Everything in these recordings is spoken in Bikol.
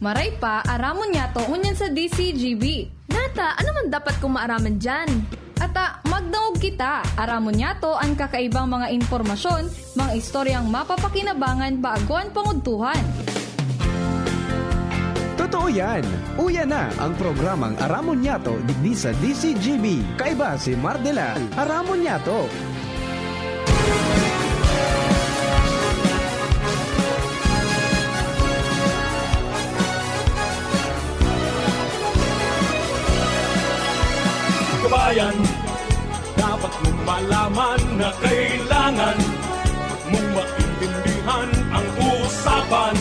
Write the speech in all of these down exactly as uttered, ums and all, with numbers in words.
Maray pa, aramon niyato ngunyan sa D C G B. Nata, ano man dapat kong maaraman diyan? Ata, magdangog kita. Aramon niyato an kakaibang mga impormasyon, mga istoryang mapapakinabangan bago an pangudtuhan. Totoo yan! Uya na ang programang Aramon Niyato digdi sa D C G B. Kaiba si Mardela. Aramon Niyato! Kabayan, dapat mong malaman na kailangan mong maintindihan ang usapan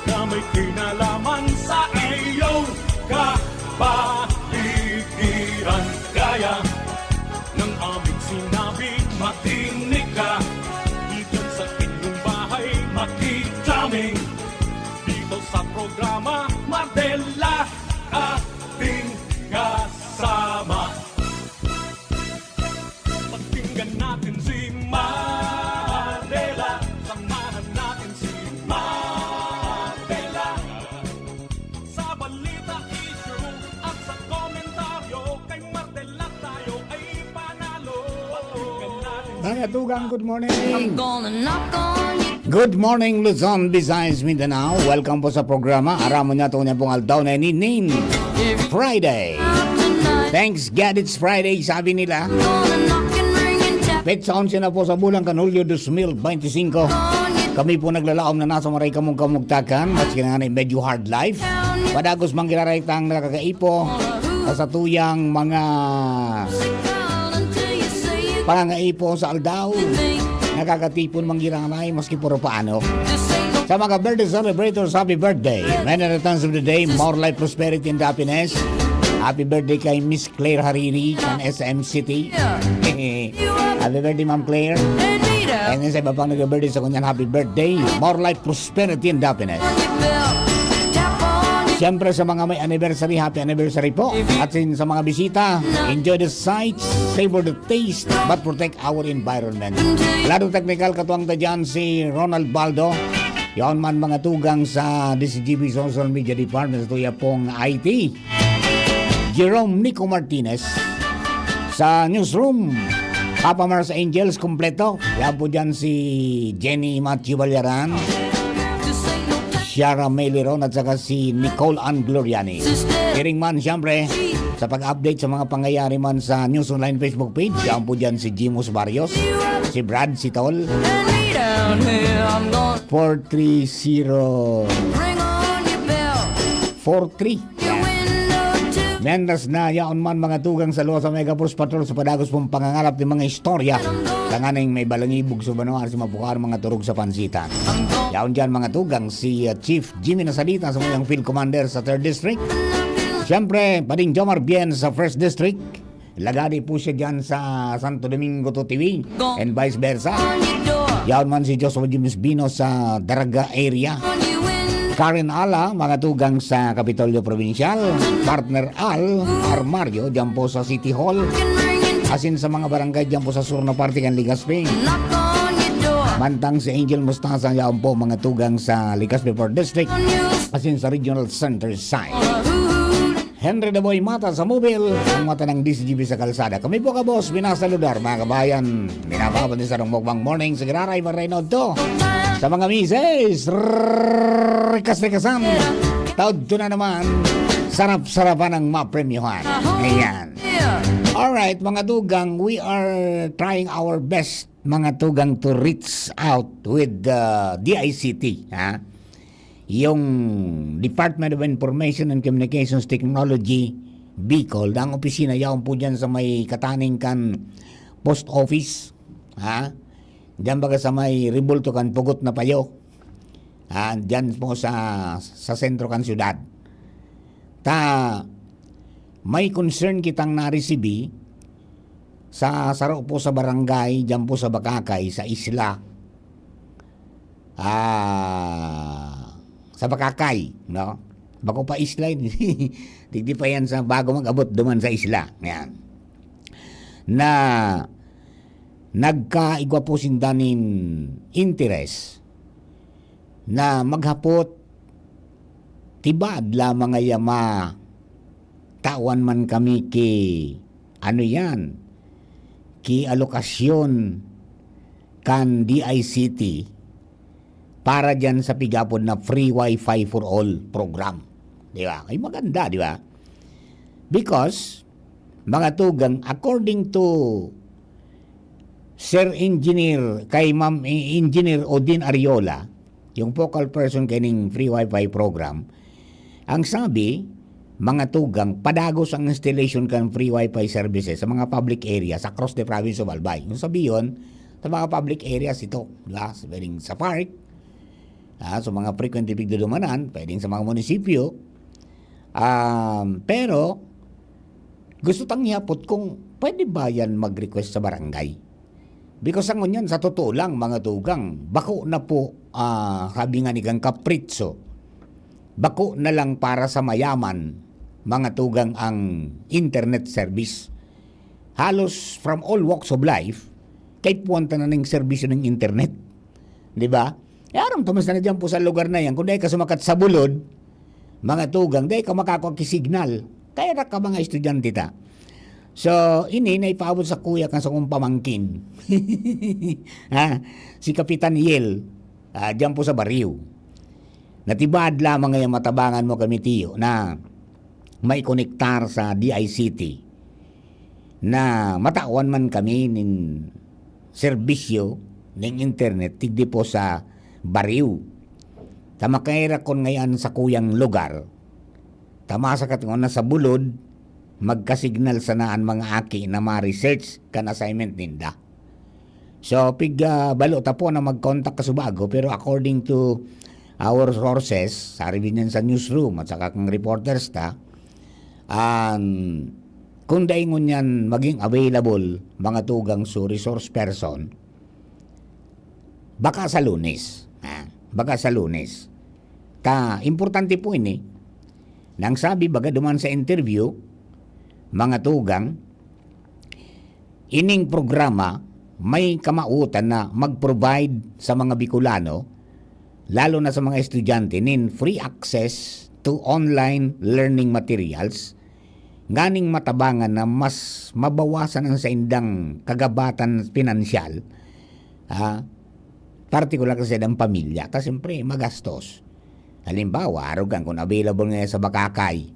na may kinalaman sa iyong kapaligiran. Kaya ng aming sinabi, makinig ka. Diyan sa inyong bahay, makikita kami dito sa programa Mardela, ating kasama. Pakinggan natin si Mardela. Samahan natin si Mardela. Sa balita, issue at sa komentaryo, kay Mardela tayo ay panalo. Pakinggan natin si Mga tugang, good morning. Gonna knock on you. Good morning, Luzon, Visayas, Mindanao. Welcome po sa programa. Aramon niyato niya pong aldaw na ini, Friday. Thanks God it's Friday, sabi nila. Gonna knock and ring and tap. Petsa onse na po sa bulan kan Hulyo dos mil bente singko. Kami po naglalaom na nasa maray kamong kamugtakan, maski na nga medyo hard life. Padagos manggiraray tang nakakaipo sa satuyang mga Until you say you pangangaipo sa aldaw. Nakakatipon manggiraray maski puro paano. Sa mga birthday celebrators, happy birthday. Many returns of the day, more life, prosperity, and happiness. Happy birthday kay Miss Claire Hariri ng S M City. Happy birthday, Ma'am Claire. And then sa iba pang nag-birthday sa kunyan, happy birthday. More life, prosperity, and happiness. Siyempre sa mga may anniversary, happy anniversary po. At sin, sa mga bisita, enjoy the sights, savor the taste, but protect our environment. Lado technical, katuwang ta dyan si Ronald Baldo. Yaon man mga tugang sa D C G B Social Media Department, sa tuya pong I T. Jerome Nico Martinez. Sa newsroom, Papa Mars Angels, kompleto. Yan po dyan si Jenny Matthew Balyaran, Shara Meliron, at saka si Nicole Ann Gloriani. Hearing man, siyempre, sa pag-update sa mga pangyayari man sa News Online Facebook page, yan po dyan si Jimus Barrios, si Brad, si Tol, Down here, I'm gonna four three zero ring on your bell. four three. Your window too. Mientras na yaon man mga tugang sa luwas sa Mega Force Patrol sa padagos pong pangangalap ng mga istorya, tanganing may balangibog sa banwa sa mapukar mga turog sa pansitan. Yaon dyan mga tugang si uh, Chief Jimmy Nasalita sa muyang Field Commander sa third District. Siyempre, Pading Jomar Bien sa first District. Lagadi po siya dyan sa Santo Domingo to T V and vice versa. Yaon man si Joshua James Bino sa Daraga area. Karen Ala, mga tugang sa Kapitolyo Provincial. Partner Al Armario, dyan po sa City Hall. Asin sa mga barangay dyan po sa sur na parte kan Legazpi. Mantang si Angel Mostaza, yaon po mga tugang sa Legazpi Fourth District. Asin sa Regional Center side. Henry Daboy Mata sa Mobile, ang mata ng D C G B sa kalsada. Kami po ka boss, minasaludar, mga kabayan. Minababati sa rong mukbang morning, sa Giraray, Maray Nodto. Sa mga misis, rikas-rikasan. Taod ko na naman, sarap-sarapan ang mapremyohan. Ayan. Alright, mga tugang, we are trying our best, mga tugang, to reach out with the D I C T, ha? Yung Department of Information and Communications Technology, Bicol, na ang opisina yaon po dyan sa may kataning kan post office, ha? Diyan baga sa may rebulto kan Pugot na Payo, ha? Diyan po sa, sa sentro kan syudad. Ta, may concern kitang naresibi sa saro po sa barangay, diyan po sa Bakakay, sa isla. Ah, sa Bakakay, no? Bako pa isla, digdi pa yan sa bago mag-abot duman sa isla. Yan. Na nagkaigwa po sinda nin interes na maghapot Tibaad lamang ngaya matawan man kami ki, ano yan, ki alokasyon kan D I C T para dyan sa pigapod na Free Wi-Fi for All program. Di ba? Ay maganda, di ba? Because, mga tugang, according to Sir Engineer, kay Ma'am E-, Engineer Odin Ariola, yung focal person kaning free wifi program, ang sabi, mga tugang, padagos ang installation kan free wifi services sa mga public areas across the province of Albay. Yung sabi yun, sa mga public areas ito, di ba? Sa, pwedeng sa park, ah, sa mga frequently pigdudumanan, pwedeng sa mga munisipyo. Um, pero, gusto tang ihapot kung pwede ba yan mag-request sa barangay. Because ang ngunyan, sa totoo lang, mga tugang, bako na po, ah, sabi nga ni Gang Kapritso, bako na lang para sa mayaman, mga tugang, ang internet service. Halos from all walks of life, kaipuhan ta na ning serbisyo ng internet. Di ba? E aram ta man sana dyan po sa lugar na yan, kung dai ka sumakat sa bulod, mga tugang, dai ka makakua ki signal. Kaya ra ka mga estudyante ta. So, ini na ipaabot sa kuya kan sakong pamangkin. Ha? Si Kapitan Yel, ah, dyan po sa Bariw. Natibad lamang ngayon matabangan mo kami, tiyo, na maikonektar sa D I C T na matawan man kami nin serbisyo ning internet digdi po sa Bariw. Ta makaira kon ngayan sa kuyang lugar, ta masakat ngona sa bulod, magkasignal sana an mga aki na ma-research kan assignment ninda. So, pig, ah, balo ta po na mag-contact ka subago, pero according to our sources, sa rin sa newsroom at saka kang reporters ta, an, kung dai ngunyan maging available, mga tugang su resource person, baka sa Lunes. Ah, baka sa Lunes. Ta, importante po ini. Nang sabi, baga duman sa interview, mga tugang, ining programa may kamawotan na mag-provide sa mga Bicolano, lalo na sa mga estudyante, nin free access to online learning materials, nganing matabangan na mas mabawasan ang saindang kagabatan pinansyal, ah, partikular sa saindang pamilya. Ta siyempre, magastos. Halimbawa, arugan kung available ngayon sa Bakakay,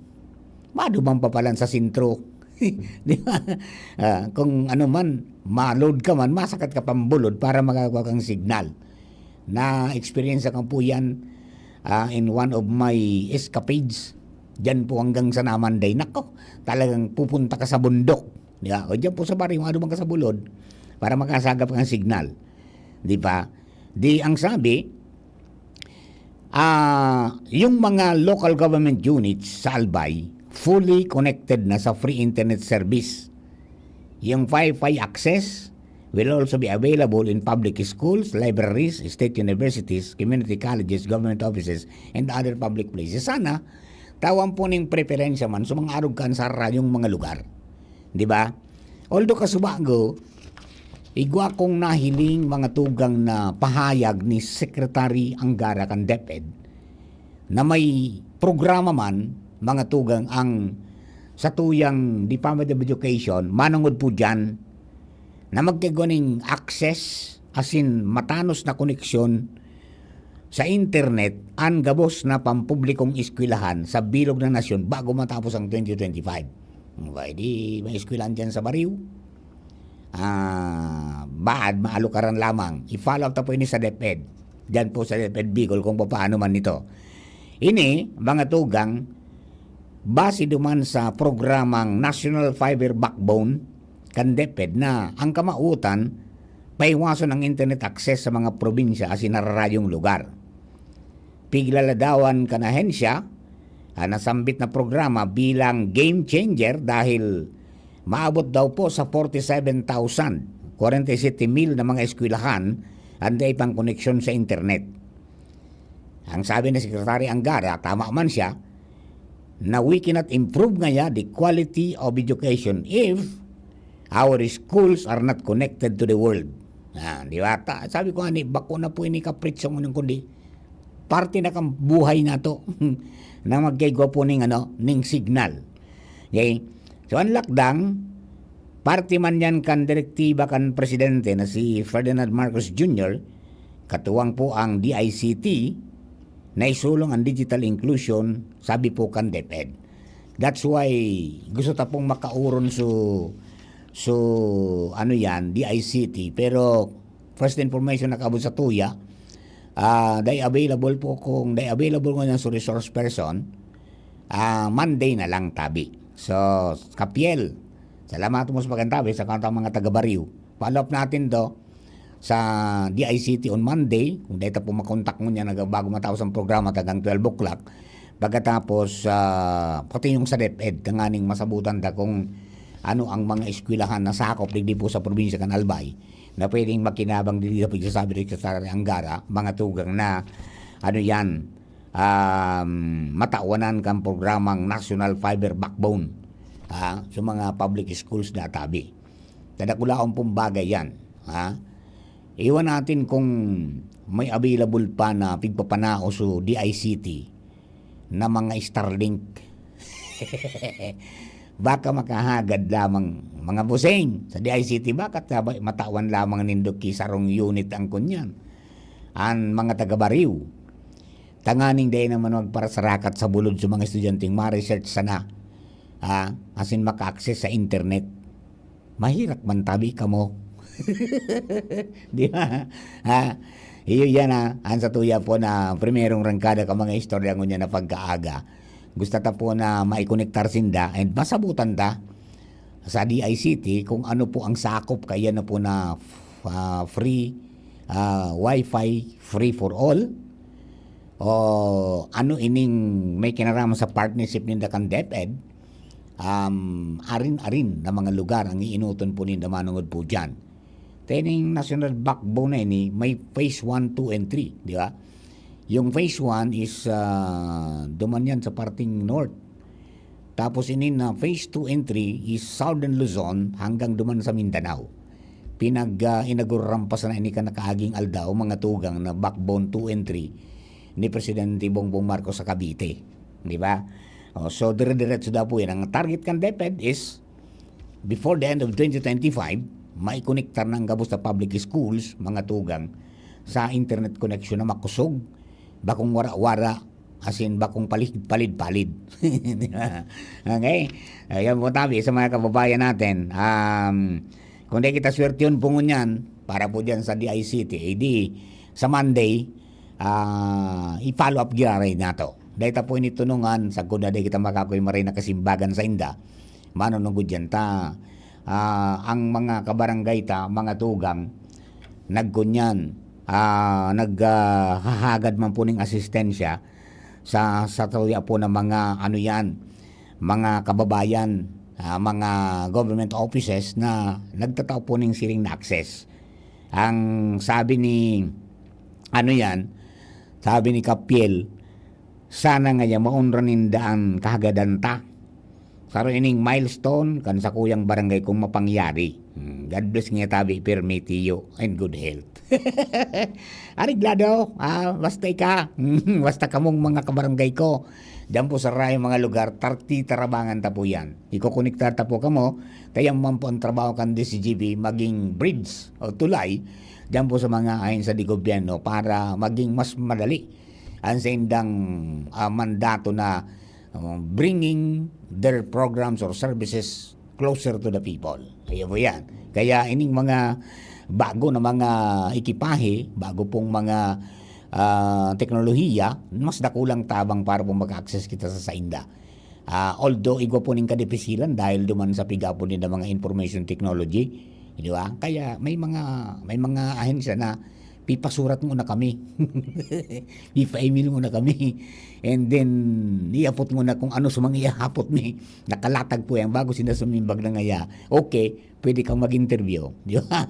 madumang pa palan sa sentro. Di ba? Ah, kung ano man, ma-load ka man, masakat ka pambulod para makakua kang signal. Na-experience ko po yan, ah, in one of my escapades. Diyan po hanggang sa Namanday. Nako, talagang pupunta ka sa bundok. Di ba? O diyan po sa Bariw, madumang ka sa bulod para makasagap kang signal. Di ba? Di ang sabi, ah, yung mga local government units sa Albay, fully connected na sa free internet service. Yung Wi-Fi access will also be available in public schools, libraries, state universities, community colleges, government offices, and other public places. Sana, tawan po ning preferensya man sa mga arog kan sa rayong mga lugar. Di ba? Although kasubago, igwa kong nahiling mga tugang na pahayag ni Secretary Angara kan DepEd na may programa man, mga tugang, ang sa tuyang Department of Education, manungod po dyan, na magkagwa ning access, asin matanos na koneksyon sa internet, an gabos na pampublikong eskwelahan sa bilog na nasyon bago matapos ang twenty twenty-five. Pwede may eskwelahan dyan sa Bariw. Ah, baad, maalukaran lamang. I-follow up ta po ini sa DepEd. Diyan po sa DepEd Bicol kung papaano man ito. Ini, mga tugang, base duman sa programang National Fiber Backbone kan DepEd na ang kamawotan, paiwason ang internet access sa mga probinsya asin nararayong lugar. Piglaladawan kan ahensya an nasambit na programa bilang game changer dahil maabot daw po sa forty-seven thousand, kwarenta y siyete mil na mga eskwelahan an dai pang koneksyon sa internet. Ang sabi ni Secretary Angara, tama man siya, na we cannot improve ngaya the quality of education if our schools are not connected to the world. Ah, di ba? Ta-, sabi ko nga ni, bako na po ini kapritso ngunyan, kundi Parte na kan buhay nato na magkaigwa po ning, ano, ning signal. Okay? So, ang lockdown, parte man yan kan direktiba kan presidente na si Ferdinand Marcos Junior, katuwang po ang D I C T, na isulong ang digital inclusion, sabi po kan DepEd. That's why gusto ta pong makauron so, so, ano yan, D I C T. Pero first information na kabod sa tuya, ah, dai available po kung dai available ngunyan so resource person, ah, Monday na lang tabi. So, Kapiel, salamat mo sa pagkantabi sa kantang mga taga-Bariw. Follow up natin to sa D I C T on Monday. Kung dai ta po makontak ngunyan, nag-, bago matapos ang programa, tagang twelve o'clock. Pagkatapos, ah, pati yung sa DepEd, tanganing masabutan ta kung ano ang mga eskwelahan na sakop digdi po sa probinsya kan Albay na pwedeng makinabang digdi sa pagsasabi ni Secretary Angara, mga tugang na, ano yan, um, matawanan kan programang National Fiber Backbone, ha, sa mga public schools na tabi. Kadakulaon pong bagay yan, ha? Iwan natin kung may available pa na pigpapanao so D I C T na mga Starlink. Baka makahagad lamang, mga busing, sa D I C T, baka taba-, matawan lamang nindo ki sarong unit ang kunyan. An mga taga-Bariw, tanganing dai naman magparasarakat sa bulod sa mga estudyanteng ma-research sana, ha, asin maka-access sa internet. Maherak man tabi kamo. Di ba? Ha? Iyo yan, ha. An sa tuya po na primerong rangkada ka mga istorya ngunyan na pagkaaga. Gusto ta po na maikonektar sinda and masabutan ta sa D I C T kung ano po ang sakop kaya na po na, ah, free, ah, wifi, free for all. O ano ining may kinaraman sa partnership ninda kan DepEd, um, arin-arin na mga lugar ang iinoton po ninda manongod po diyan. Tening national backbone na ini, may phase one, two, and three, di ba? Yung phase one is, ah, duman yan sa parting north. Tapos ini na phase two and three is Southern Luzon hanggang duman sa Mindanao. Pinag, ah, inauguraran pa sana ini kan nakaaging aldaw, mga tugang, na backbone two and three ni Presidente Bongbong Marcos sa Cavite. Di ba? O, so, dire-diretso daw po yan. Ang target kan DepEd is, before the end of twenty twenty-five, maikonektar na ang gabos na public schools, mga tugang, sa internet connection na makusog, bakong wara-wara, asin bakong palid-palid-palid. Di ba? Okay? Ayan po tabi sa mga kababayan natin. Um, kung di kita swertyon po ngunyan, para po dyan sa D I C T, eh di, sa Monday, ah, i-follow up giraray nato. Dahil ta po initunungan, sagkod na di kita makakoy maray na kasimbagan sa inda. Manunugod yan ta. Ah, ang mga kabarangay ta, mga tugang, nagkunyan, ah, nag, ah, hahagad man po ning asistensya sa, sa tuya po ng mga, ano yan, mga kababayan, ah, mga government offices na nagtatao po ning siring na access. Ang sabi ni, ano yan, sabi ni Kapiel, sana nga yan, maunra ninda an kahagadan ta. Saro ining milestone kan sakuyang barangay kung mapangyari. Hmm, God bless nga tabi, pirmi, tiyo, and good health. Ariglado, ah, basta ika, basta kamong mga kabarangay ko, diyan po sa rayong mga lugar, tarti tarabangan ta po yan. Ikokonektar ta po kamo, kaya man po ang trabaho kan D C G B, maging bridge o tulay, diyan po sa mga ayon sa di gobyerno para maging mas madali ang sa indang, ah, mandato na, ah, bringing their programs or services closer to the people. Kaya po yan. Kaya ining mga bago na mga ekipahe, bago pong mga, ah, teknolohiya, mas dakulang tabang para po maka-access kita sa sainda. Ah, although igwa po ning kadipisilan dahil duman sa piga po ninda mga information technology, di ba? Kaya may mga, may mga ahensya na pipasurat muna kami. Pipa-email muna kami. And then, iapot muna kung ano sa mga iahapot mi. Nakalatag po yan bago sila sumimbag na ngaya. Okay, pwede kang mag-interview. Di ba?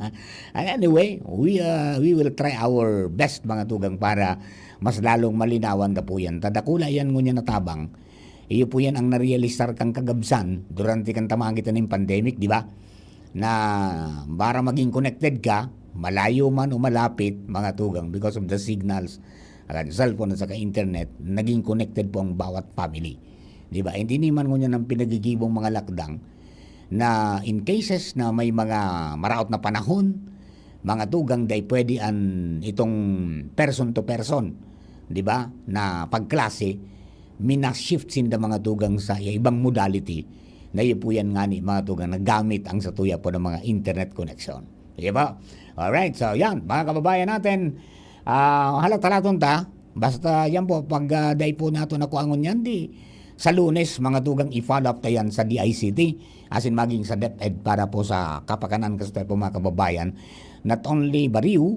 And anyway, we, uh, we will try our best, mga tugang, para mas lalong malinawan na po yan. Tadakula yan ngunyan na tabang. Iyo po yan ang narealisar kang kagabsan durante kan tamahan kita ning pandemic, di ba? Na para maging connected ka, malayo man o malapit, mga tugang, because of the signals kan cellphone at saka internet, naging connected po ang bawat family. Di ba? Hindi naman ngunyan ang pinagigibong mga lakdang na in cases na may mga maraot na panahon, mga tugang, dai pwede an itong person to person, di ba, na pagklase, mina-shift sinda mga tugang sa ibang modality na iyo po yan nga ni mga tugang na gamit ang satuya po ng mga internet connection. Di ba? Alright, so yan, mga kababayan natin, ah, halat-halaton ta, basta yan po, pag ah, dai po nato nakuha ngunyan, di sa Lunes, mga tugang, i-follow up ta yan sa D I C T, asin maging sa DepEd para po sa kapakanan kasi tayo po, mga kababayan, not only bariw,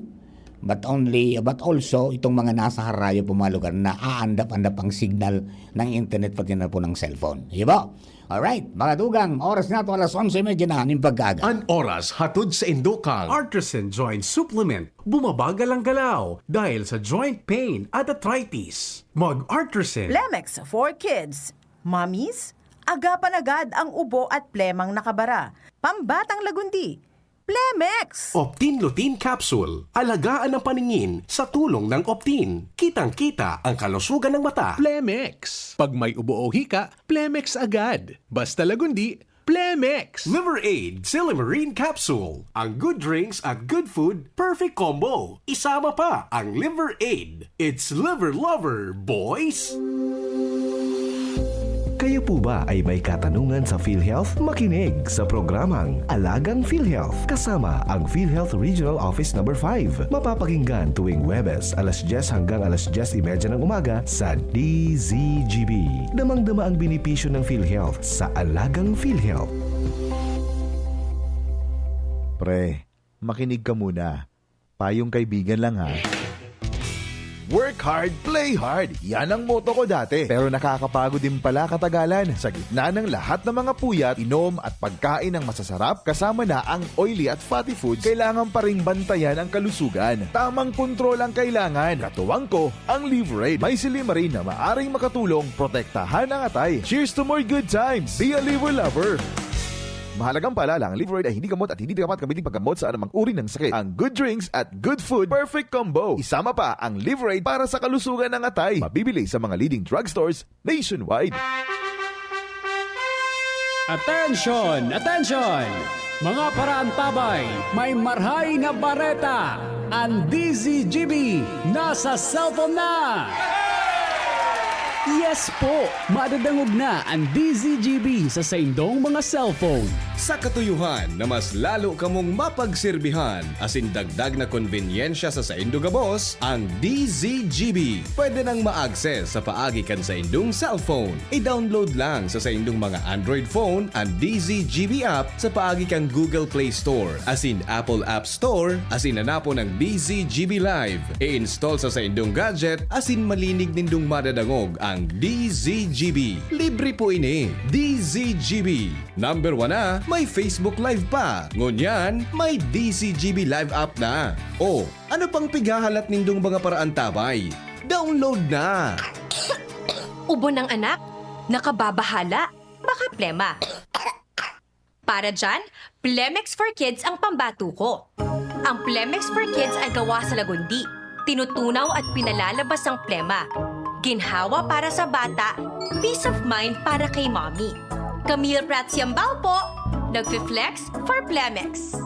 but only, but also itong mga nasa harayo po, mga lugar na aandap-andap ang signal ng internet, pati na po ng cellphone. Di ba? Alright, mga tugang, oras na to, alas onse medya na ning pagkaaga. An oras hatod sa indokang Artisan Joint Supplement. Bumabagal ang galaw dahil sa joint pain at arthritis. Mag-Artisan. Plemex for Kids. Mommies, agapan agad ang ubo at plemang nakabara. Pambatang lagundi. Plemex! Optin Lutein Capsule. Alagaan ang paningin sa tulong ng Optin. Kitang-kita ang kalusugan ng mata. Plemex. Pag may ubo o hika, Plemex agad. Basta lagundi, Plemex! Liver Aid Silymarin Capsule. Ang good drinks at good food, perfect combo. Isama pa ang Liver Aid. It's Liver Lover, boys! Kayo po ba ay may katanungan sa PhilHealth? Makinig sa programang Alagang PhilHealth kasama ang PhilHealth Regional Office Number five. Mapapakinggan tuwing Huwebes, alas dyes hanggang alas dyes y media ng umaga sa D Z G B. Damang-dama ang benepisyo ng PhilHealth sa Alagang PhilHealth. Pre, makinig ka muna. Payong kaibigan lang, ha. Work hard, play hard. Yan ang motto ko dati. Pero nakakapagod din pala katagalan. Sa gitna ng lahat ng mga puyat, inom at pagkain ng masasarap, kasama na ang oily at fatty foods, kailangan pa ring bantayan ang kalusugan. Tamang kontrol ang kailangan. Katuwang ko, ang Liver Aid. May silymarin na maaring makatulong protektahan ang atay. Cheers to more good times! Be a Liver Lover! Mahalagang paalala, ang Liver Aid ay hindi gamot at hindi dapat gamitin paggamot sa anumang uri ng sakit. Ang good drinks at good food, perfect combo. Isama pa ang Liver Aid para sa kalusugan ng atay. Mabibili sa mga leading drugstores nationwide. Attention! Attention! Mga paraantabay, may marhay na bareta! An D Z G B nasa cellphone na! Yes po! Madadangog na an D Z G B sa saindong mga cellphone. Sa katuyohan na mas lalo kamong mapagserbihan asin dagdag na konbenyensya sa saindo gabos, ang D Z G B pwede nang ma-access sa paagi kan saindong cellphone. I-download lang sa saindong mga Android phone an D Z G B app sa paagi kan Google Play Store asin Apple App Store asin hanapon ang D Z G B Live. I-install sa saindong gadget asin malinig nindong madadangog ang D Z G B. Libre po ini. D Z G B. Number one na, may Facebook Live pa. Ngunyan, may D Z G B Live app na. O, ano pang pighahalat nindong mga paraantabay? Download na! Ubo ng anak? Nakababahala? Baka plema. Para dyan, Plemex for Kids ang pambato ko. Ang Plemex for Kids ay gawa sa lagundi, tinutunaw at pinalalabas ang plema. Ginhawa para sa bata, peace of mind para kay mommy. Camille Prats Yambao po, nagfi-flex for Plemex.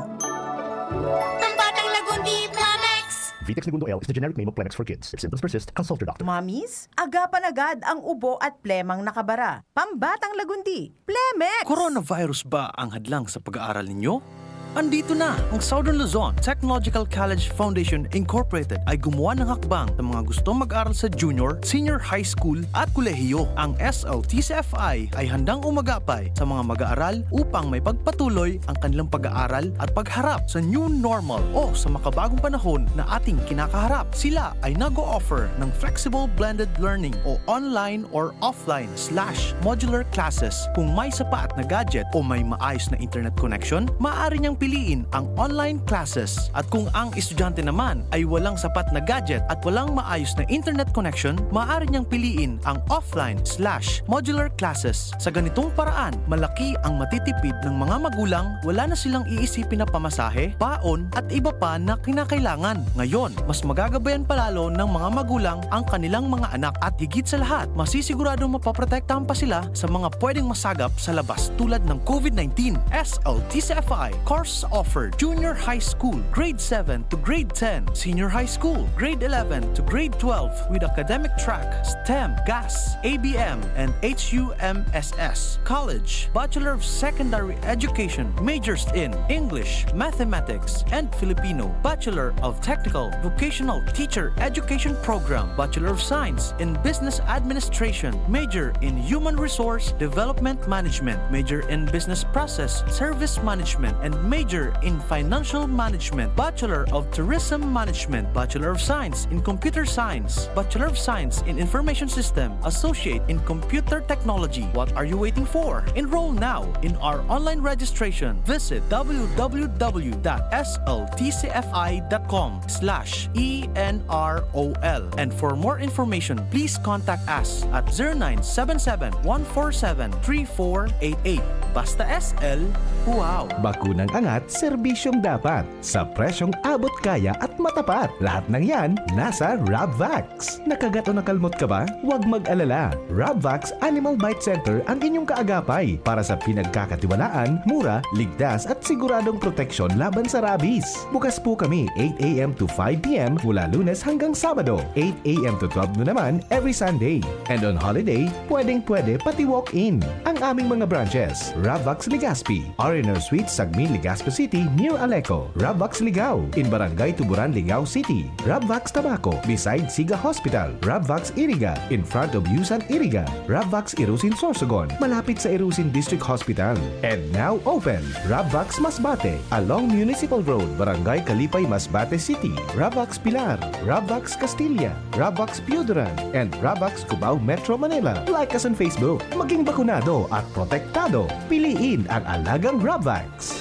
Pambatang lagundi, Plemex! Vitex Negundo L is the generic name of Plemex for Kids. If symptoms persist, consult your doctor. Mommies, agapan agad ang ubo at plemang nakabara. Pambatang lagundi, Plemex! Coronavirus ba ang hadlang sa pag-aaral ninyo? Andito na ang Southern Luzon Technological College Foundation Incorporated ay gumawa ng hakbang sa mga gustong mag-aral sa junior, senior high school at kolehiyo. Ang S L T C F I ay handang umagapay sa mga mag-aaral upang may pagpatuloy ang kanilang pag-aaral at pagharap sa new normal o sa makabagong panahon na ating kinakaharap. Sila ay nag-o-offer ng flexible blended learning o online or offline slash modular classes. Kung may sapat na gadget o may maayos na internet connection, maaari niyang piliin ang online classes. At kung ang estudyante naman ay walang sapat na gadget at walang maayos na internet connection, maaari niyang piliin ang offline slash modular classes. Sa ganitong paraan, malaki ang matitipid ng mga magulang, wala na silang iisipin na pamasahe, baon, at iba pa na kinakailangan. Ngayon, mas magagabayan pa lalo ng mga magulang ang kanilang mga anak at higit sa lahat, masisiguradong mapoprotektahan pa sila sa mga pwedeng masagap sa labas tulad ng COVID nineteen. S L T C F I course offered Junior High School, Grade seven to Grade ten, Senior High School, Grade eleven to Grade twelve with academic track STEM, GAS, A B M, and H U M S S. College, Bachelor of Secondary Education, majors in English, Mathematics, and Filipino, Bachelor of Technical Vocational Teacher Education Program, Bachelor of Science in Business Administration, major in Human Resource Development Management, major in Business Process Service Management, and major in Financial Management, Bachelor of Tourism Management, Bachelor of Science in Computer Science, Bachelor of Science in Information System, Associate in Computer Technology. What are you waiting for? Enroll now in our online registration. Visit w w w dot s l t c f i dot com slash e n r o l. And for more information, please contact us at zero nine seven seven, one four seven, three four eight eight. Basta S L, wow! Bakunang angat, serbisyong dapat. Sa presyong abot kaya at matapat. Lahat ng yan, nasa Rabvax. Nakagat o nakalmot ka ba? Huwag mag-alala. Rabvax Animal Bite Center ang inyong kaagapay para sa pinagkakatiwalaan, mura, ligtas at siguradong proteksyon laban sa rabies. Bukas po kami eight a m to five p m mula Lunes hanggang Sabado, eight a m to twelve noon naman every Sunday. And on holiday, pwedeng-pwede pati walk-in. Ang aming mga branches, Rabvax Legazpi, R and R Suite, Sagmin, Legazpi City, near Aleco. Rabvax Ligao, in Barangay Tuburan, Ligao City. Rabvax Tabaco, beside Siga Hospital. Rabvax Iriga, in front of Yusan Iriga. Rabvax Irusin Sorsogon, malapit sa Irusin District Hospital. And now open, Rabvax Masbate, along Municipal Road, Barangay Kalipay, Masbate City. Rabvax Pilar, Rabvax Castilla, Rabvax Pioduran, and Rabvax Cubao, Metro Manila. Like us on Facebook. Maging bakunado at protektado. Piliin ang alagang Rabvax.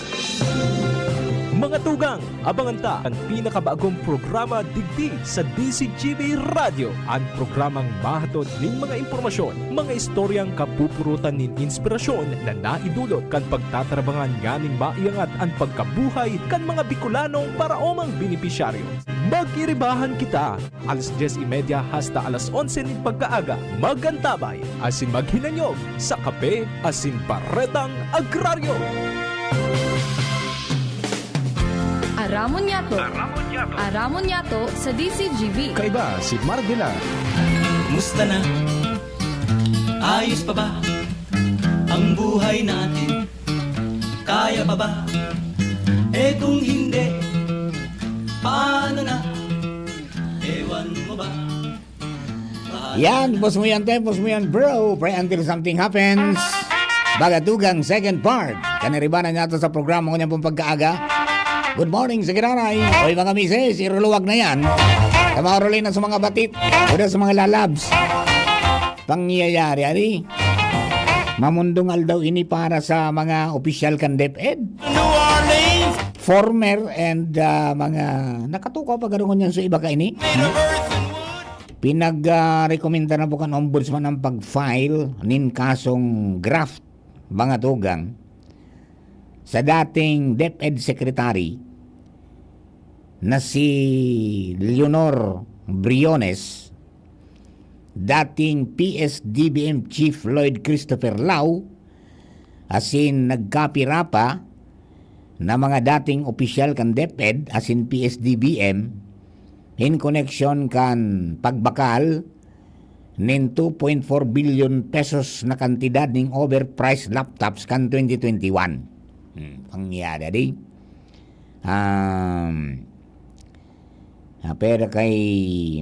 Mga tugang, abangan ta an pinakabagong programa digdi sa D Z G B Radyo, an programang mahatod nin mga impormasyon, mga istoryang kapupurutan nin inspirasyon na naidulot kan pagtatarabangan nganing maiangat an pagkabuhay kan mga Bicolanong paraomang benepisyaryo. Mag-iribahan kita, alas dyes y media hasta alas onse nin pagkaaga. Mag-antabay asin maghinanyog sa Kape asin Baretang Agraryo. Aramon Yato. Aramon Yato. Aramon Yato sa D Z G B. Kaiba si Marvela. Musta na? Ayos pa ba ang buhay natin? Kaya pa ba? Eh, kung hindi, paano na? Ewan mo ba? Yan, pause mo yan, te, pause mo yan, bro. Pray until something happens. Bagatugang second part. Kaniribanan niya to sa programa ko niya pong pagkaaga. Good morning sa Giraray. Oy, mga misis, iruluwag na yan. Sa mga Rolina, sa mga batit, o sa mga lalabs. Pangyayari, ari. Mamundong aldaw ini para sa mga opisyal kan DepEd. Former and, ah, mga nakatukaw pa garo ngunyan sa iba kaini. Pinag, ah, rekomenda na po kan Ombudsman ang pag-file nin kasong graft, mga tugang, sa dating DepEd Secretary na si Leonor Briones, dating P S D B M Chief Lloyd Christopher Lau, asin nagkapira pa na mga dating opisyal kan DepEd asin P S D B M in koneksyon kan pagbakal nin two point four billion pesos na kantidad ning overpriced laptops kan twenty twenty-one. Hmm, pangyada di. Um, ah, pero kay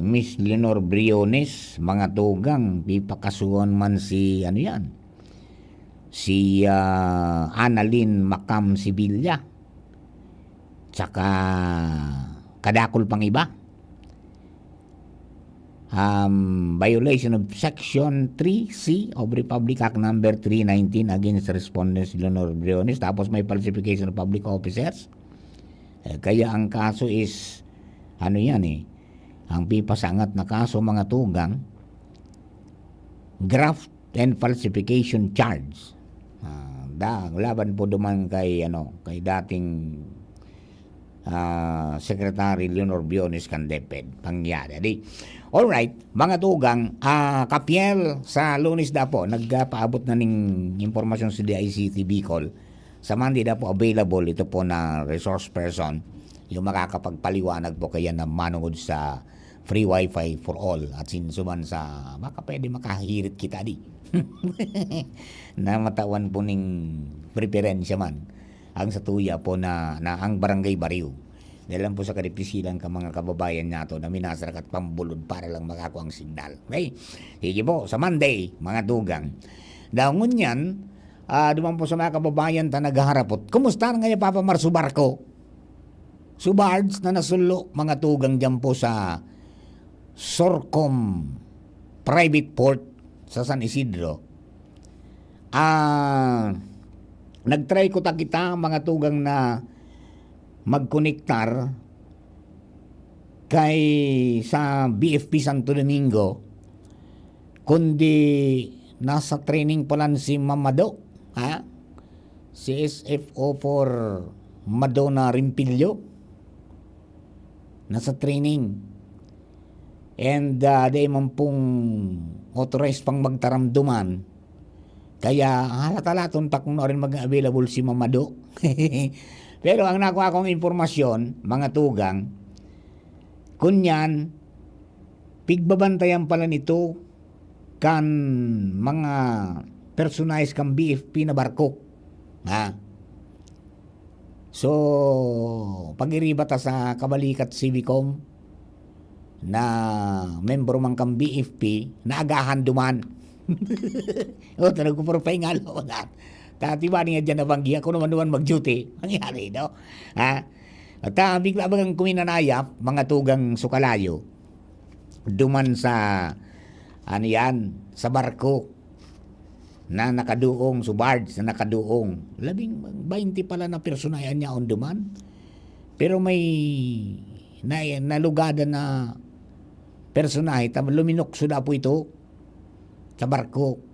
Miss Leonor Briones, mga tugang, pipakasuhan man si, ano yan, si, ah, Annalyn Macam Sevilla, tsaka kadakol pang iba. um, violation of Section three C of Republic Act number three nineteen against respondents Leonor Briones, tapos may falsification of public officers. Eh, kaya ang kaso is, ano yan eh, ang pipasangat na kaso, mga tugang, graft and falsification charge. Ah, da, laban po duman kay, ano, kay dating, ah, Secretary Leonor Briones kan DepEd. Pangyari, di. Alright, mga tugang, ah, Kapiel, sa Lunes da po, nagpaabot na ning impormasyon sa D I C T Bicol. Sa Monday da po, available ito po na resource person, yung makakapagpaliwanag po kaya na manungod sa free wifi for all. At sinsuman sa, baka pwede makahirit kita di. Na matawan po ning preferensya man. Ang sa tuya po na, na ang barangay bariw. Dahil lang po sa kadipisilan ka mga kababayan nato na minasarakat pambulod para lang makakuha ang signal. Okay? Sige po, sa Monday, mga tugang. Daw ngunyan, ah, duman po sa mga kababayan ta naghaharapot. Kumusta na ngayon, Papa Marso Barco? Subards na nasulo, mga tugang dyan po sa Sorcom Private Port sa San Isidro. Ah, nagtry ko ta kita, mga tugang, na magkonektar kay sa B F P Santo Domingo, kundi nasa training pa lang si Mamado, ha? Si S F O four Madonna Rimpillo. Nasa training. And, ah, dai man pong authorized pang magtaramduman. Kaya halata-laton ta kung ano rin maging available si Mamado. Pero ang nakuha kong impormasyon, mga tugang, kunyan, pigbabantayan pala nito kan mga personahe kan B F P na barko. Ha? So, pag-iriba ta sa kabalikat Civicom na membro man kan B F P, naagahan duman. O, talaga, pero paingalo ko na. Tati ba niya dyan nabanggi? Ako naman naman mag-duty. Nangyari, no? Ha? At, ah, bigla bagang kuminanayap, mga tugang sukalayo, duman sa, ano yan, sa barko na nakaduong, sa barge na nakaduong. Labing baynte pala na personahe an yaon duman. Pero may na, nalugadan na personahe, tam-, luminukso na po ito sa barko.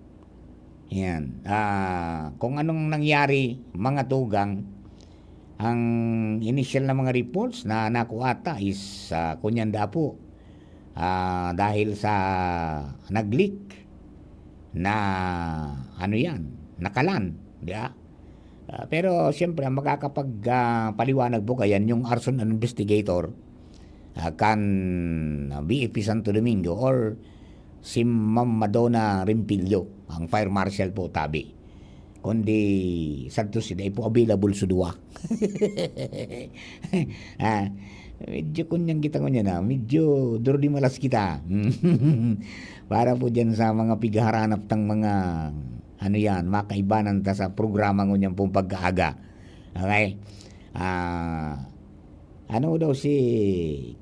Yan. Ah, kung anong nangyari, mga tugang, ang initial na mga reports na nakuha ta is, ah, kunyan da po, ah, dahil sa nag-leak na, ano yan, nakalan, di ba? Ah, pero siyempre, ang makakapag, ah, paliwanag po kayan yung arson investigator, ah, kan B F P Santo Domingo or si Ma'am Madonna Rimpillo, ang fire marshal po, tabi. Kundi, sadto si dai po available sa duwa. Ah, medyo kunyang kita ngunyan, ah, medyo durdimalas kita. Para po dyan sa mga pighaharanap tang mga, ano yan, makaibanan ta sa programa ngunyan pong pagkaaga. Okay? Ah, ano daw si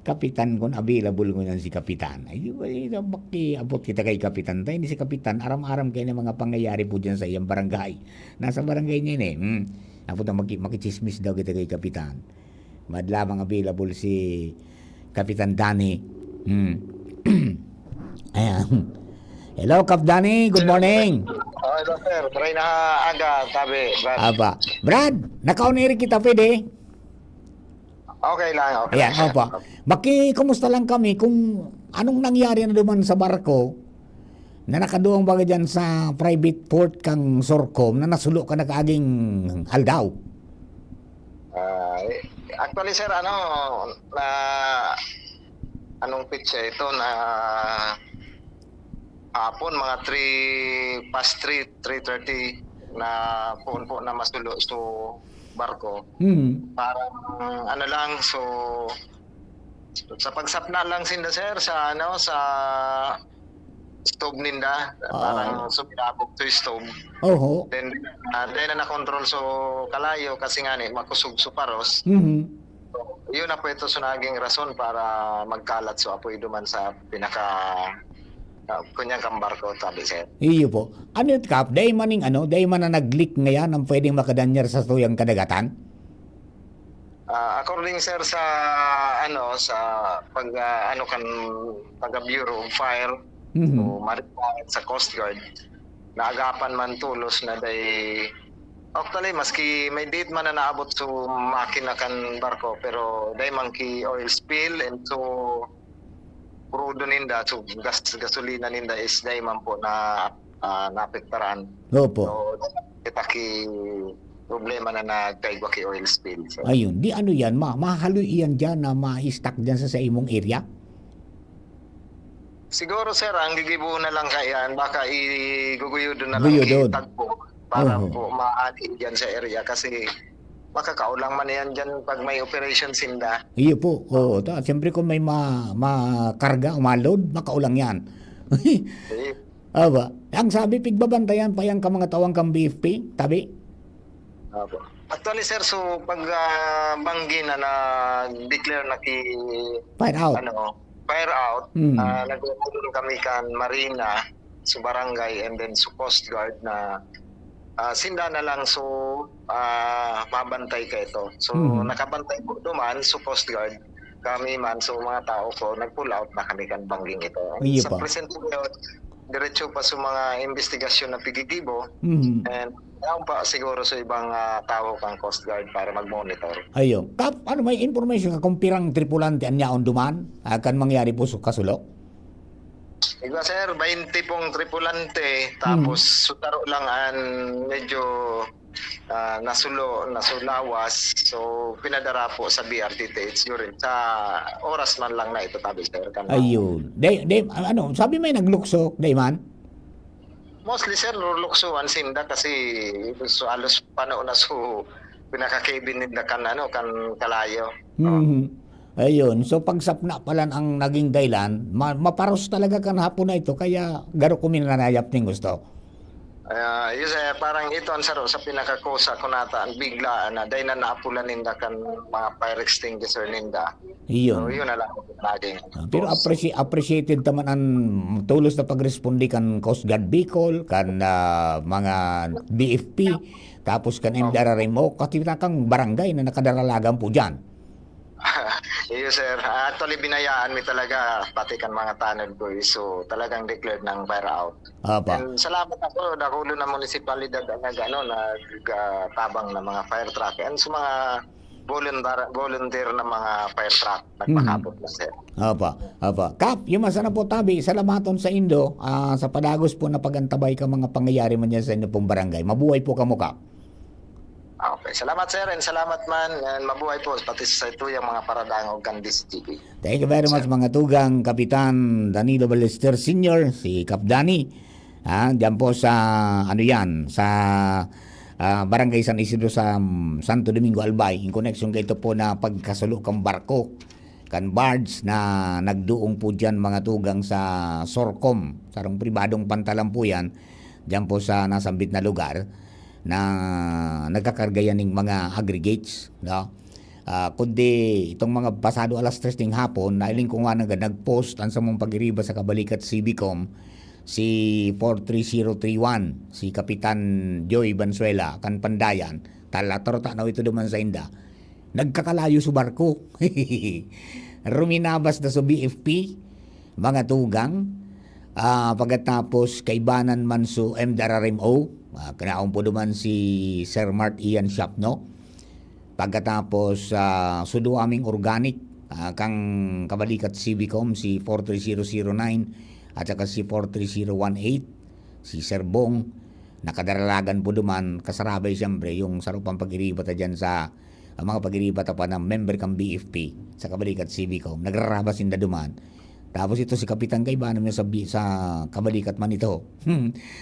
Kapitan, kung available ngunyan si Kapitan? Ay, di ba, di ba, makiabot kita kay Kapitan. Tayo ni si Kapitan, aram-aram kayo ng mga pangyayari po dyan sa iyang barangay. Nasa barangay niya yun eh. Hmm. Apo na, maki-, makichismis daw kita kay Kapitan. Madla mang available si Kapitan Danny. Hmm. Ayan. Hello, Kap Danny. Good morning. Oh, hello, sir. Maray na aga, tabi, Brad. Aba. Brad, nakauniri kita, pwede? Okay lang, okay Ayan, lang, sir. Opo. Baki, kumusta lang kami kung anong nangyari na duman sa barko na nakaduong baga dyan sa private port kang Sorcom na nasulo ka nagkaaging aldaw? Ah, eh, actually, sir, ano, na, anong petsa ito? Na hapon, mga three, past three, three thirty, na poon po na masulo so barko. Hmm. Parang, ano lang, so, sa pagsapna lang sinda, sir, sa, ano, sa stove ninda, Oo. Parang suminabog to stove. Oho. Then, ah, then na control so kalayo kasi nga ni makusog so paros. Mhm. Iyon na po ito so naging rason para magkalat so apoy duman sa pinaka, ah, kunyang kan barko, sabi, sir. Iyo po. Ano yun, Kap? Dai man ning ano, dai man na nag-leak ngayan ang pwedeng makadanyar sa tuyang kadagatan? Ah, according, sir, sa ano, sa pag, ah, ano kan taga Bureau of Fire Mhm. o Maritime sa Coast Guard, naagapan man tolos na dai, actually, maski may date man na naabot so makina kan barko, pero dai man ki oil spill and so crudo ninda, so gas, gasolina ninda is dai man po na, ah, naapektaran. Opo. So, kita ki problema na nagkaigwa ki oil spill, sir. Ayun, di ano yan, ma-, mahaloy iyan dyan na ma-stuck dyan sa, sa imong area? Siguro, sir, ang gigibo na lang kaiyan, baka iguguyod na lang Guyodon. kitagpo para Oho. po maani dyan sa area kasi makakaulang man yan dyan pag may operation sinda. Iyo po, oo. Ta, siyempre kung may ma-, makarga o ma-load, makaulang yan. Eh, Aba, ang sabi, pigbabantayan pa yan ka mga tawang kan B F P, tabi? Opo. Actually, sir, so pag, ah, banggi na nag-declare na ki, Fire out. ano, fire out, Hmm. ah, nag-uulong kami kan Marina, so barangay, and then so Coast Guard na, ah, sinda na lang so, ah, mabantay ka ito. So, Hmm. nakabantay po duman so Coast Guard, kami man, so mga tao ko, nag-pull out na kami kan bangging ito. And Iyo sa pa. present ngayon, diretso pa sa mga investigasyon na pigigibo. Mhm. And yaon pa siguro sa ibang, ah, tao kang Coast Guard para mag-monitor. Ayo. Kap, ano, may information ka kung pirang tripulante an yaon duman, ah, kan mangyari po sa kasulo? Iba, sir, baynte pong tripulante, Hmm. tapos sutaro lang an medyo, ah, nasulo, nasulawas. So, pinadara po sa B R T T H during sa oras man lang na ito, tabi, sir, kan Ayun. Day, day, ano, sabi may naglukso, day man? Mostly, sir, luluksuhan sinda kasi ito so halos pano na so pinaka-cabin ninda kan, ano, kan kalayo. Mhm. Ayun. So, pagsapna palan ang naging dahilan, ma-, maparos talaga kan hapon na ito, kaya garo kami nanayap ning gusto. Ah, yun, sir, parang ito ang saro sa pinakakusa ko nata, ang biglaan na dahil na naapulan ninda kan mga fire extinguisher ninda. Iyon. So, yun na lang ang naging Ah, pero cause. appreci-, appreciated naman ang tulos na pagresponde kan Coast Guard Bicol, kan, ah, mga B F P, tapos kan Oh. M D R R M O, kasi na kang barangay na nakadaralagan po dyan. Iyo, sir. Actually, binayaan mi talaga, pati kan mga tanod ko, eh. So, talagang declared ng fire out. Apa. And salamat ako, dakulo na munisipalidad ang nag-, ano, nag, ah, tabang ng mga fire truck. And sa mga voluntar-, volunteer na mga fire truck, Mhm. nagpakabot na, sir. Apa, apa. Kap, yung masana po tabi, salamaton sa indo, ah, sa padagos po na pag-antabay ka mga pangyayari man dyan sa indo pong barangay. Mabuhay po kamo, Kap. Okay. Salamat, sir, and salamat man, and mabuhay po, pati sa tuyang mga paradangog kan D C T V. Thank you very much, Sir. mga tugang, Kapitan Danilo Ballester Senior, si Kap Dani. Ah, diyan po sa, ano yan, sa, ah, Barangay San Isidro sa, mm, Santo Domingo, Albay, in connection kaito po na pagkasulo kan barko, kan barge na nagduong po diyan, mga tugang, sa Sorcom, sarong pribadong pantalan po yan, diyan po sa nasambit na lugar na nagkakarga yan ng mga aggregates, no? Ah, kundi itong mga pasado alas tres ning hapon, nailing ko nga na nag-post ang samong pag-iriba sa Kabalikat C B com, si four three zero three one, si Kapitan Joy Banzuela, kan Pandayan, tala, taro tanaw ito duman sa inda. Nagkakalayo sa barko. Ruminabas na sa B F P, mga tugang. Ah, pagkatapos, kaibanan man sa M D R R M O, ah, kanaon po duman si Sir Mart Ian Shop, no? Pagkatapos, ah, suduaming organic, ah, kang Kabalikat C B com, si four three zero zero nine at saka si four three zero one eight, si Sir Bong, nakadaralagan po duman, kasarabay siyempre, yung sarupang pag-iriba ta dyan sa, ang mga pag-iriba ta pa ng member kang B F P, sa Kabalikat C B com, nagrarabas sinda duman. Tapos ito si Kapitan Kaibanan, sa bi-, sa Kabalikat man ito.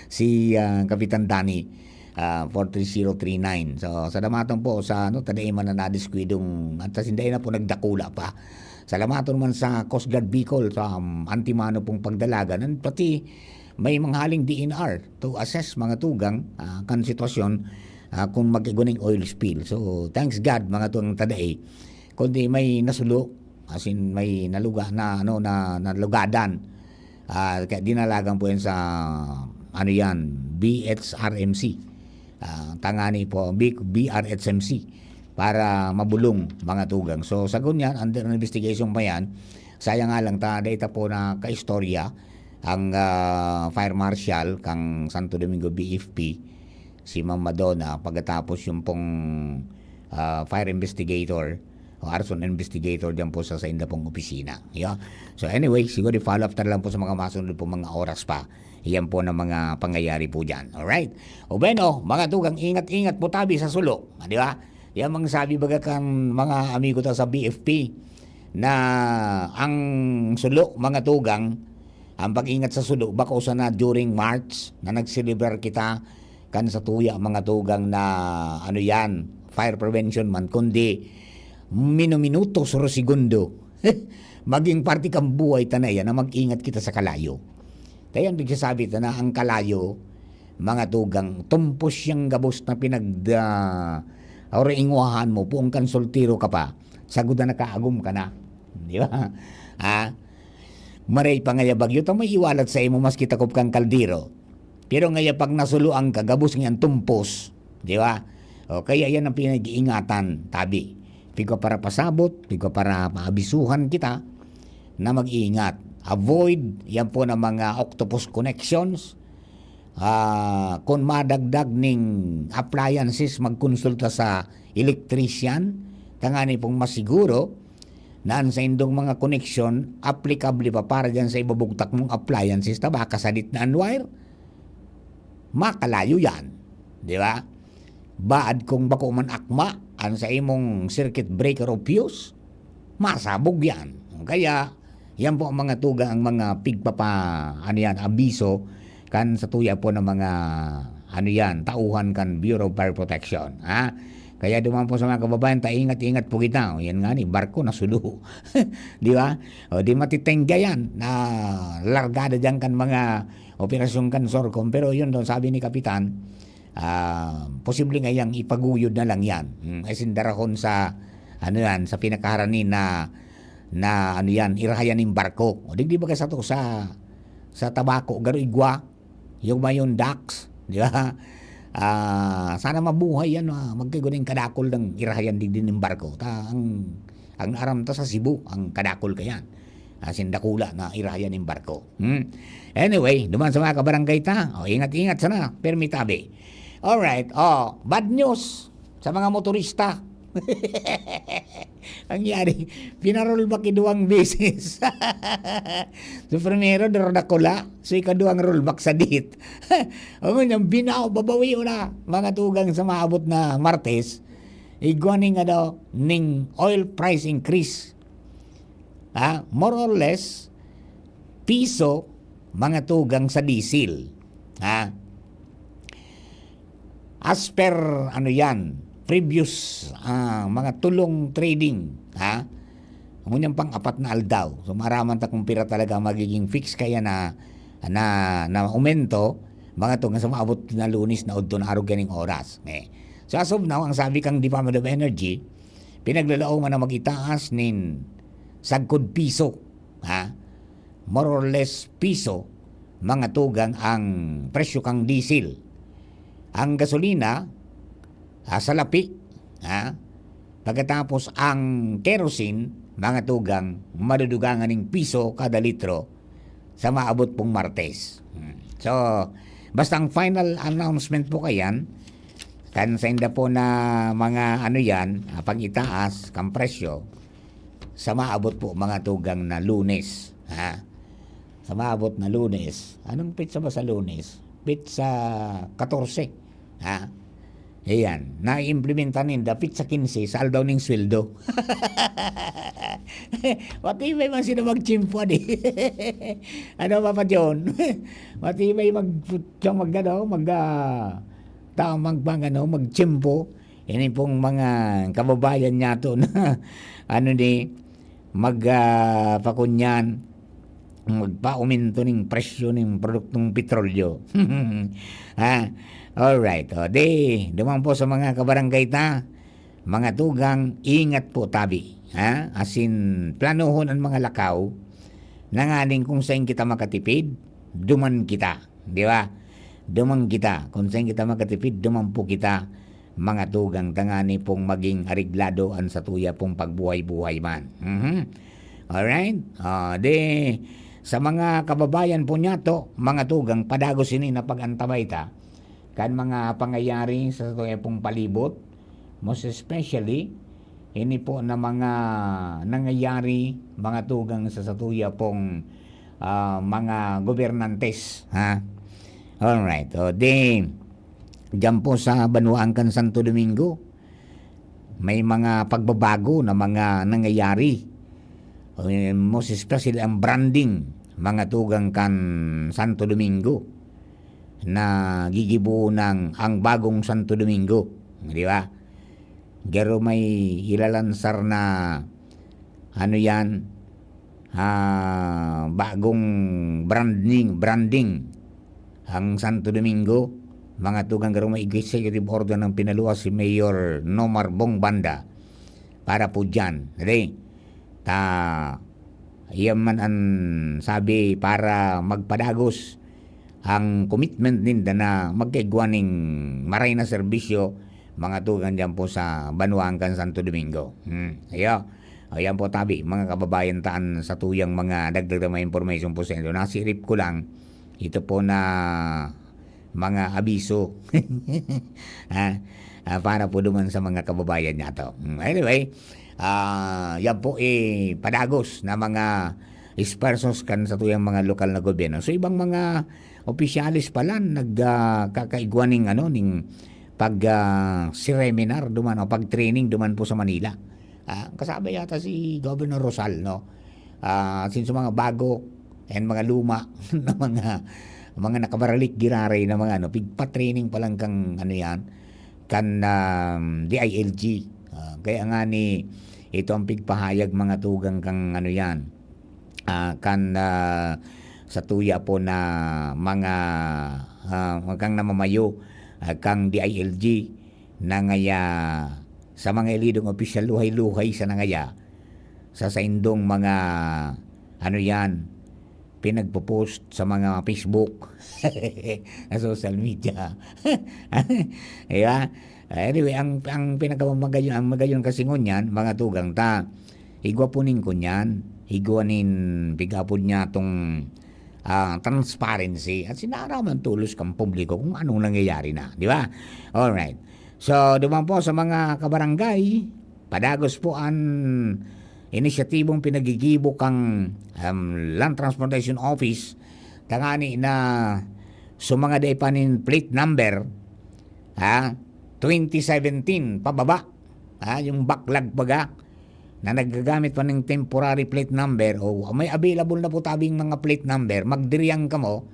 Si, ah, Kapitan Danny, ah, four three zero three nine. So, salamatan po sa, ano, tadaiman na nadiskwidong, at sa sinday na po nagdakula pa. Salamaton man sa Coast Guard Bicol sa, um, antimano pong pagdalagan. And pati may mga haling D N R to assess mga tugang, ah, kan sitwasyon, ah, kung mag-igwa ning oil spill. So, thanks God, mga tugang tadai. kundi may nasulo, as in may naluga-, na ano, na nalugadan. Ah, kaya dinalagan po yan sa, ano yan, B H R M C. Ah, tangani po, B-, B R H M C para mabulong, mga tugang. So, sa ngunyan, under investigation pa yan. Sayang nga lang, ta, data po na kaistorya ang, ah, fire marshal kang Santo Domingo B F P, si Ma'am Madonna, pagkatapos yung pong, ah, fire investigator o arson investigator dyan po sa, sa inda pong opisina. Yeah? So anyway, siguro i-follow up na lang po sa mga masunod po mga oras pa. Iyan po na mga pangyayari po dyan. Alright? O bueno, mga tugang, ingat-ingat po tabi sa sulo. Ah, di ba? Yan ang sabi baga kan mga amigo ta sa B F P na ang sulo, mga tugang, ang pag-ingat sa sulo, bako sana during March na nagselebrar kita kan sa tuya, mga tugang, na ano yan, fire prevention man, kundi minuminuto, suro segundo. Maging parte kan buhay ta na yan na mag-ingat kita sa kalayo. Kaya ang pigsasabi ta na ang kalayo, mga tugang, tumpos yang gabos na pinagda-, or ingwahan mo, poon kan soltero ka pa, sagud na nakaagom ka na. Di ba? Ah, maray pa ngaya bagyo, ta may iwalat sa imo maski takop kang kaldero. Pero ngaya pag nasuloan ka, gabos nga ang tumpos. Di ba? O, kaya yan ang pinag-iingatan, tabi. Pigpaparapasabot, pigpaparapabisuhan kita na mag-iingat. Avoid yan po ng mga octopus connections. Ah, kung madagdag ning appliances, magkonsulta sa electrician. Tangani pong masiguro na ang saindong mga koneksyon, aplikable pa para dyan sa ibubugtak mong appliances, ta baka sadit na ang wire. Makalayo yan. Di ba? Baad kung bako man akma, ang sa imong circuit breaker o fuse, masabog yan. Kaya, yan po ang mga tugang, ang mga pigpapa-, ano yan, abiso, kan sa tuya po ng mga, ano yan, tauhan kan Bureau of Fire Protection, ha? Kaya duman po sa mga kababayan, ta ingat-ingat po kita. O, yan nga ni, barko nasulo. Di ba? O, di matitengga yan. Na largada dyan kan mga operasyon kan Sorcom. Pero yun daw, sabi ni Kapitan, ah, posible nga yang ipaguyod na lang yan. Hmm, ay sindarahon sa, ano yan, sa pinakaharani na, na, ano yan, irahayan ning barko. O, digdi baga sa to, sa, sa Tabaco, garo igwa, yung may yung docks, di ba? Ah, sana mabuhay yan, ah, magkaiguning kadakol ng irahayan digdi ning barko. Ta, ang, ang aram ta sa Cebu, ang kadakol kayan. As in, dakula na irahayan ning barko. Hmm? Anyway, duman sa mga kabarangay ta, o, ingat-ingat sana, permi tabi. Alright, o, bad news sa mga motorista. Ang yari, pina-rollback iduwang beses. So, primero, daro dakula. So, ikaduwang rollback sadit. Ang ngunyan, binaw, babawi na, mga tugang, sa maabot na Martes. Igwa ning, ano, ning oil price increase. Ha? More or less, piso, mga tugang sa diesel. Ha? As per, ano yan, previous, ah, mga tulong trading, ha? Ngunyan pang apat na aldaw. So, maraman ta kung pira talaga ang magiging fix kaya na, na, na aumento, mga tugang sa maabot na Lunes na udto na arog ganing oras. Eh. So, as of now, ang sabi kang Department of Energy, pinaglalaoman na mag-itaas nin sagkod piso, ha? More or less piso, mga tugang, ang presyo kang diesel. Ang gasolina, ah, salapi, ha? Pagkatapos ang kerosene, mga tugang, madudugangan ning piso kada litro sa maabot pong Martes. Hmm. So, basta ang final announcement po kayan, kan sa inda po na mga ano yan, ah, pag-itaas, kang presyo, sa maabot po mga tugang na Lunes, ha? Sa maabot na Lunes. Anong petsa ba sa Lunes? Petsa katorse, ha? Ayan, naiimplementa ninda petsa kinse sa aldaw ning sweldo. Matibay man sila magtsimpo, di. Ano, Papa John? Matibay mag-, mag-, ano, mag, ah, tamang pang, ano, magtsimpo. Ini pong mga kababayan niyato na, ano ni, mag, ah, pakunyan, magpaaumento ning presyo ning produktong petrolyo. Ha? Alright. O, di, duman po sa mga kabarangay ta, Mga tugang, ingat po tabi, ha? Asin, planohon an mga lakaw, nanganing kung sain kita makatipid, duman kita, di ba? Duman kita. Kung sain kita makatipid, duman po kita, mga tugang, tangani pong maging areglado an satuya pong pagbuhay-buhay man. Mhm. Alright? Ah, di, sa mga kababayan po niyato, mga tugang, padagos ini na pag-antabay ta kan mga pangyayari sa satuya pong palibot, most especially, ini po na mga nangyayari, mga tugang sa satuya pong, ah, mga gobernantes, ha? Alright. O, di, diyan po sa banwaan kan Santo Domingo, may mga pagbabago na mga nangyayari. Eh, most especially ang branding, mga tugang kan Santo Domingo, na gigibo ng ang bagong Santo Domingo, di ba? Garo may ilalansar na, ano yan, ah, bagong branding, branding ang Santo Domingo, mga tugang, garo may executive order ng pinaluwas si Mayor Nomar Bongbanda para po dyan. Di, ta, iyan man an sabi para magpadagos ang commitment ninda na magkaigwa ning maray na serbisyo, mga tugang, diyan po sa banwaan kan Santo Domingo. Hmm, ayo. Ayan po tabi, mga kababayan, taan sa tuyang mga dagdag na mga impormasyon po sa inyo. Nasirip ko lang, ito po na mga abiso. Ha? Ah, para po duman sa mga kababayan niyato. Hmm, anyway, ah, yan po, eh, padagos na mga esfuerzos kan sa tuyang mga lokal na gobyerno. So, ibang mga opisyales pala nag, ah, kakaigwa ning, ano, ning pag, ah, seminar duman o pag-training duman po sa Manila. Ah, kasabay yata si Governor Rosal, no? Ah, since mga bago and mga luma na mga, mga nakabaralik giraray na mga, ano, pigpa-training pa lang kang, ano yan, kan, um, D I L G. Ah, kaya nga ni, ito ang pigpahayag, mga tugang, kang, ano yan, ah, kan, ah, sa tuya po na mga, ah, kang namamayo, ah, kang D I L G, na ngaya sa mga ilidong opisyal, luhay-luhay sa nangaya sa saindong mga, ano yan, pinagpo-post sa mga Facebook, sa social media. Di ba? Anyway, ang, ang pinakamagayon, ang magayon kasi ngunyan, mga tugang ta, igwa po nin kunyan, igwa nin pigapod niya tong, ah, transparency at sinaraman tolos kan publiko kung anong nangyayari na, di ba? Alright. So, duman po sa mga kabarangay, padagos po an inisyatibong pinagigibo kang, um, Land Transportation Office, tangani na sa mga dai pa nin plate number, ha, twenty seventeen pababa, ha, yung backlog baga, na naggagamit pa ng temporary plate number, o may available na po tabing mga plate number, magdiriyan kamo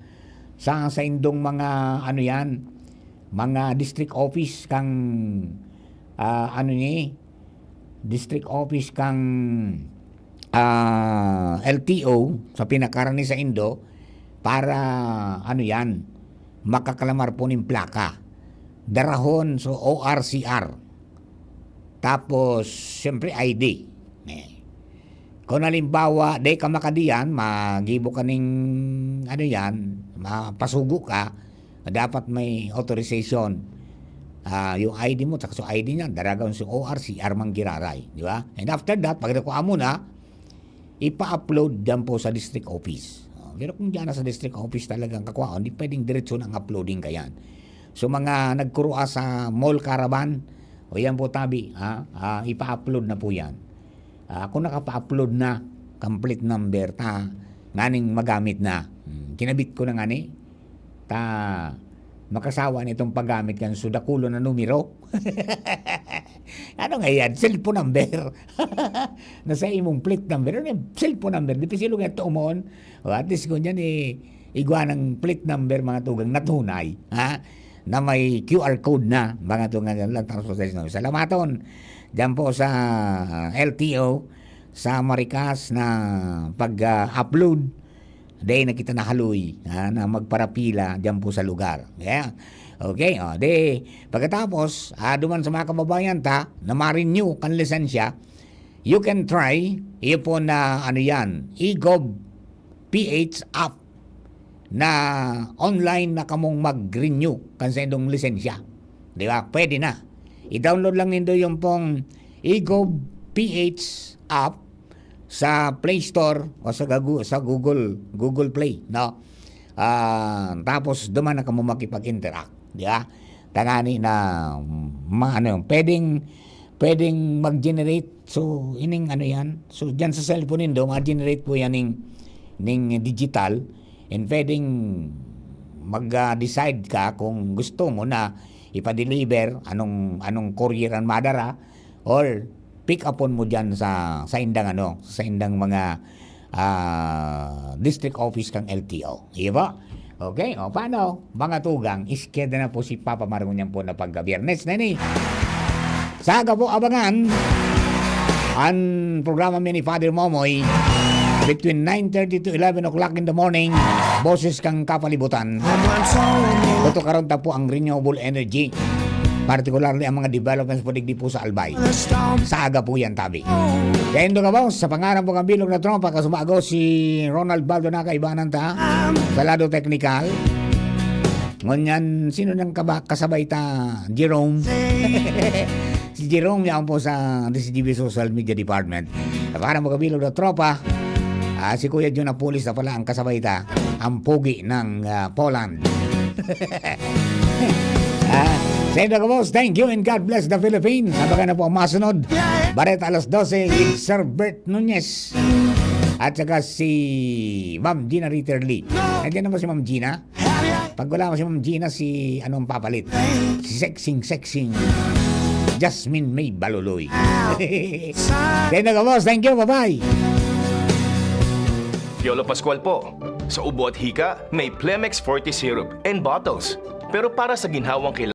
sa saindong mga, ano yan, mga district office kang, ah, ano ni, district office kang, ah, L T O sa pinakarani saindo para, ano yan, makaklamar po nin plaka. Darahon sa O R C R. Tapos, siyempre, I D. Eh. Kung halimbawa, di ka makadiyan, magibo ka ning, ano yan, mapasugo ka, dapat may authorization. Ah, yung I D mo, tsaka sa I D niya, daragon sa O R C R man giraray, di ba? And after that, pag nakuha mo na, ipa-upload dyan po sa district office. Oh, pero kung dyan na sa district office talagang kakuha, hindi pwedeng diretso ng uploading ka yan. So, mga nagkurua sa mall caravan, o yan po tabi, ha? Ah, ipa-upload na po yan. Ah, kung nakapa-upload na, complete number ta, nganing magamit na. Hmm, kinabit ko na ngani, ta makasawa nitong paggamit kan so dakulo na numero. Ano nga yan? Cellphone number. Nasa imong plate number. Ano yung cellphone number? Di pa sila nga tumon. O, at least kung yan, eh, igwa ng plate number, mga tugang, na tunay, ha? Na may Q R code na, mga tugang, yan lang, transportation. Salamaton. Diyan po sa, ah, L T O, sa marikas na pag, ah, upload Dai na kita nahaloy, ah, na magparapila diyan po sa lugar. Yeah. Okay, oh, di, pagkatapos, ah, duman sa mga kababayan ta na ma-renew kan lisensya, you can try, iyo po na, ano yan, eGov P H app na online na kamong mag-renew kan saindong lisensya. Di ba? Pwede na. I-download lang nindo yung pong eGov P H app sa Play Store o sa gagu-, sa Google, Google Play, no? Ah, tapos duman na kamo makipag-interact, di ba? Tangani na, mm, ma-, ano, pwedeng, pwedeng mag-generate. So, ining ano yan. So, dyan sa cellphone nindo, ma-generate po yan ning, ning digital. And pwedeng mag-, ah, decide ka kung gusto mo na ipa-deliver, anong, anong courier ang madara, or pick upon mo dyan sa, sa indang ano, sa indang mga, ah, district office kang L T O. Iyo ba? Okay, o paano? Mga tugang, iskeda na po si Papa Marunyan po na pagka-Biyernes na ni. Sa aga po, abangan ang programa mi ni Father Momoy between nine thirty to eleven o'clock in the morning, Boses kang Kapalibutan. Tutukaron ta po ang renewable energy, particularly ang mga developments po digdi po sa Albay. Sa aga po yan, tabi. Kaya indo ka, boss, sa pangaran po ng bilog na tropa, kasubago si Ronald Baldo na kaibanan ta sa lado teknikal. Ngunyan, sino nang kaba-, kasabay ta? Jerome. Si Jerome, yan po sa D C G B Social Media Department. Sa pangaran po ng bilog na tropa, ah, si Kuya Jun Apulis na pala ang kasabay ta, ang pogi ng, ah, Poland. Ah, sa inyo, boss, thank you and God bless the Philippines. Abangan na po ang masunod. Bareta alas dose, with Sir Bert Nunez. At saka si Ma'am Gina Ritterly. Nandiyan naman si Ma'am Gina. Pag wala mo si Ma'am Gina, si anong papalit? Si sexing, sexing Jasmine May Baluloy. Sa inyo, boss, thank you. Bye-bye. Piolo Pascual po. Sa ubo at hika, may Plemex Forte Syrup and bottles. Pero para sa ginhawang kailangan